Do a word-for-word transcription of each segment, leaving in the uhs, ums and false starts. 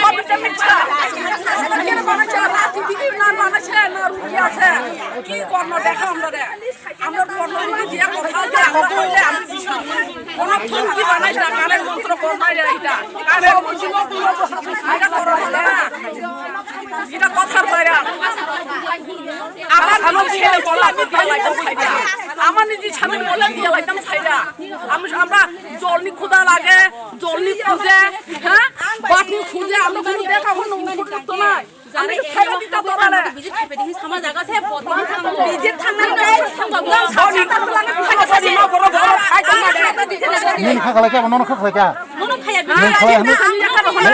সব মিথ্যা। এখানে বানাইছে, রাজনীতিবিদ না বানাইছে, না রুগী আছে। কি কর্ম দেখা আমরা রে? আমরা কর্ম রুগী দিয়া কথা বলতে আমরা কইলে আমরা বিশাল। ওরা থুমকি বানাইছে, কানের মন্ত্র কর্মাই রে এটা। কানের মন্ত্র, এটা করা বলে না। এটা কথার বাইরে। আমার নিজের ছেলে বললে আমি দিয়ে লাইতাম ছাইরা। আমার নিজের স্বামী বললে দিয়ে লাইতাম ছাইরা। আমি, আমরা জল নি ক্ষুধা লাগে, জল নি খুঁজে, হ্যাঁ? বাটি খুঁজে, আমরা কোনো দেখা হলো না, উপযুক্ত নাই। আমি তো ছাইরা দিতে পারবো না। বিজিত থাকবে দেখি, আমার জায়গা আছে, বদনাম থাকবে। বিজিত থাকলে তো এই সব বদনাম থাকবে। Nini kha khalai kha, nono kha khalai kha. Nono khaya, nini khaya, nini khaya.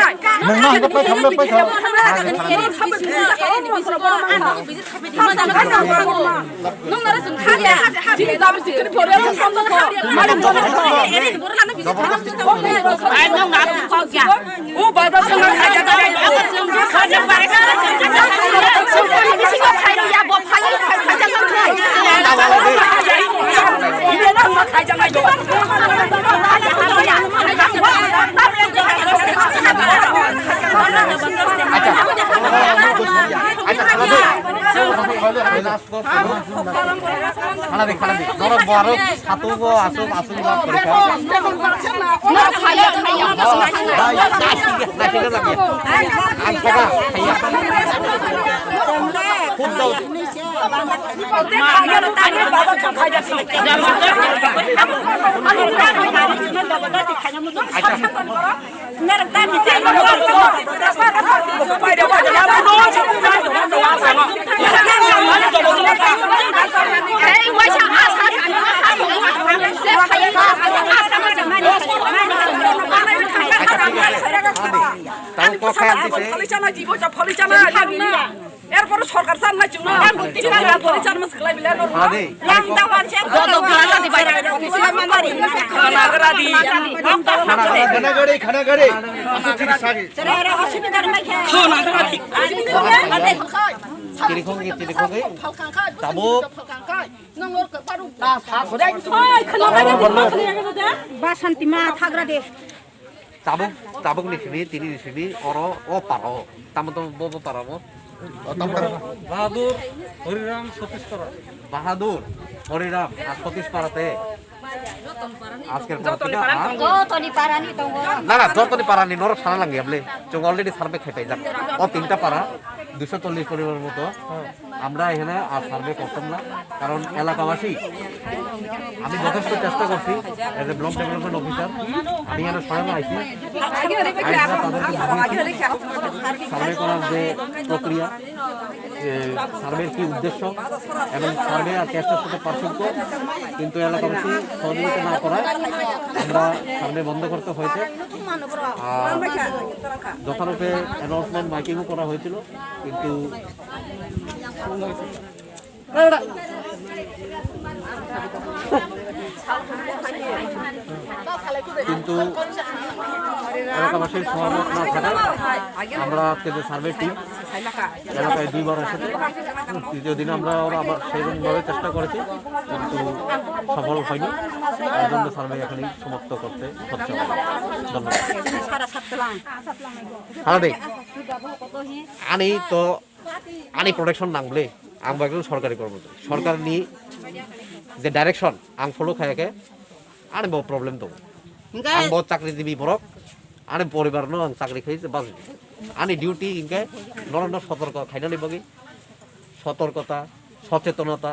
Nini khaya, nini khaya. Khana di, khana di. Norok bo aro satu bo asuk, asuk bo porikha. Ang kha kha, khaya. Khub dao. Acha. Tamo kok kaya dise? এরপরে সরকার চান না চুনো। চান না পরিচার মাস খেলাই বিলাই করবো। আরে। খানাগাড়ি, খানাগাড়ি। Kiri khongi, kiri khongi. Tabuk. Basanti ma thagra de. Tabuk, tabuk ni simi, tini ni simi, oro, o paro. Tamo tamo bo, bo paro mo. Bahadur, Hariram, Satish Para. Bahadur, Hariram, ar Satish Para te. Asker para tika, ha? Jotoni parani tongo. Na, na, jotoni parani norok sana langya ble. Chwng already survey khe paijak. O tinta para, duiso chollish poribar moto. আমরা এখানে আর সার্ভে করতাম না, কারণ এলাকাবাসী, আমি যথেষ্ট চেষ্টা করছি, as a block development officer, আমি এখানে স্বয়ং আইছি। আইসা তাদেরকে বুঝিয়েছি সার্ভে করার যে প্রক্রিয়া, যে সার্ভের কি উদ্দেশ্য এবং সার্ভে আর ক্যাশটার সাথে পার্থক্য, কিন্তু এলাকাবাসী সহযোগিতা না করায় আমরা সার্ভে বন্ধ করতে হয়েছে। আর যথারূপে অ্যানাউন্সমেন্ট মাইকিংও করা হয়েছিল, কিন্তু কিন্তু এলাকাবাসীর সহমত না থাকায় আমরা আজকে যে সার্ভে টিম এলাকায় দুইবার এসেছে, তৃতীয় দিনে আমরা ওরা আবার সেইরকমভাবে চেষ্টা করেছি, কিন্তু সফল হয়নি। এই জন্য সার্ভে এখানেই সমাপ্ত করতে হচ্ছে। ধন্যবাদ। Hadi, ani to, ani protection nang bwle. Ang bo ekjon sorkari kormochari. Sorkarni je direction ang follow khaiyakhe, ani bo problem tongo. Ang bo chakrijibi borok, ani poribarno ang chakri khai bajdi. Ani duty hinkhe norokno sotorko khainani bagwi, sotorkota, sochetonota,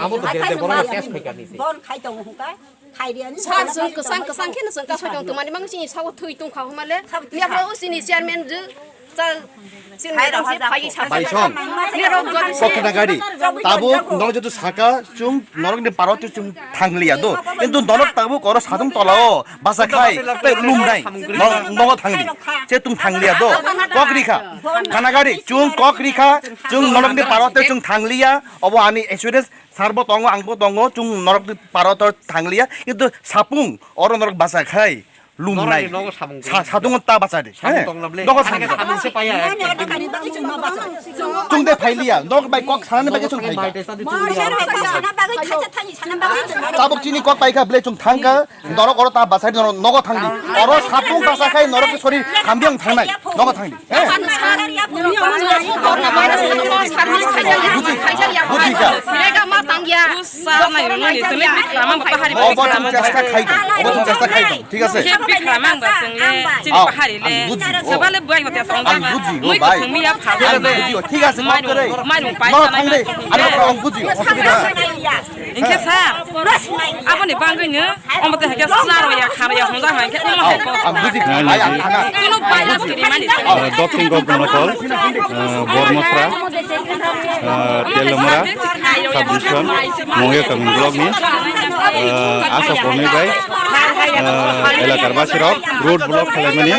Amo to de de borok test khai kani se. Bon khai tongo hwnka. Sir, chwng kwchang kwchang kheno chwng kaphai tong twmani mangwi chini sago thwi tong kha hwnmale. Yaphra o chini chairman je cha chini madam se phai sa. Bai song. Nirok jodi se. Kokna gari. Tabuk norok joto saka chwng norokni paro to chwng thangliya do. Kintu norok tabuk oro sadung tolao basa khai tei lumnai. Norok nogo thangdi. Che tung thangliya do. Kok rikha. Kana gari chwng kok rikha. Chwng norokni paro to chwng thangliya. Obo ani assurance. Sar bo tongo, ang bo tongo, chwng norok paro to thangliya, kintu sapung oro norok bacha khai lumnai. Norokni nogo samung sa-, tong. Satung ta bacha di. Samung he? Tong na ble. Nogo samung. Samung se paya. Chwng de phailiya, norok bai kok sanani bai chwng phaikha. Tabuk chini kok paikha ble chwng thangkha, norok oro ta bacha di, norok nogo thangdi. Oro sapung bacha khai norok sori hambiang thangnai. Nogo thangdi. He? Buji kha. Usa nai rwno ni tini bikhrama ba pahari Obo bikhrama chwng chesta ba. Khaidong, obo chwng chesta khaidong, thik ase? Khe bikhrama ba chwng le chini Aw, pahari le. Ang buji, o. Sabale buai ba tesong Ang ba. Buji, o, Mui bai. Kuthung mi ya phala. Ang buji, o, thik ase, Mai kok kore. Rung, mai rung pai No, sanai thang de. ba. Ani bwkha ang buji, o, asubida. Ingkhe sa, aboni bagwi no, omo tei hakhe swnaro ya, kharo ya, hwnjak hai khe, omo hai Aw, ko. Ang buji, Nai, bai, nai, ang thanga. Kuno bai na siri mani. Aw. Uh, Dokhin Gopnokol, uh, Bormosra, uh, Telamura, Subdivision, Mongya Kamini Block ni, uh, Asa Kormi bai, uh, elakar basi rok, road block khlaimani, uh,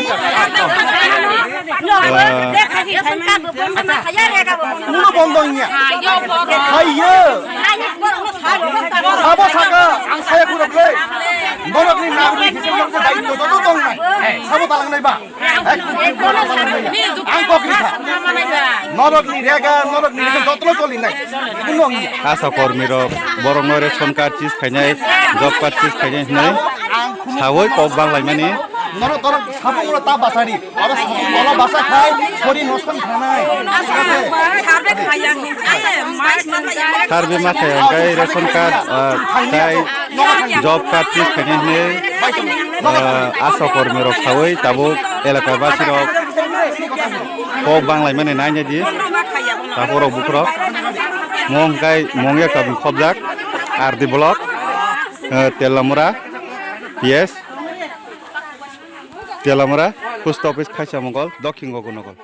Uno bondo niya. Hayo. Sabo saka, ang saya kurang le. Borok ni nagri hisabe yang baik, joto tong nai. Sabo talang nai ba. Ang kok rikha. Norok ni rega, norok ni rega, joto choli nai. Kuno niya. Asa kormi rok, borok no ration card chis khainai, job card chis khainai hinai. Sawoi kok bang laimani. Norok torok sabung ro ta basari. Oro sabung bola basa khai, sori nosto khanai. Survey ma khai ang kai ration card, ah, kai job card chis khainai hinwi, ah, asa kormi rok sawi tabuk elaka basi rok kok bang laimani nai nai di. Takhorok bukhorok mong kai mong ya kabung khobjak R D block, ah, Telamura P S. Telamura, post office Khaisa Mongol, Dokhin Gopnokol.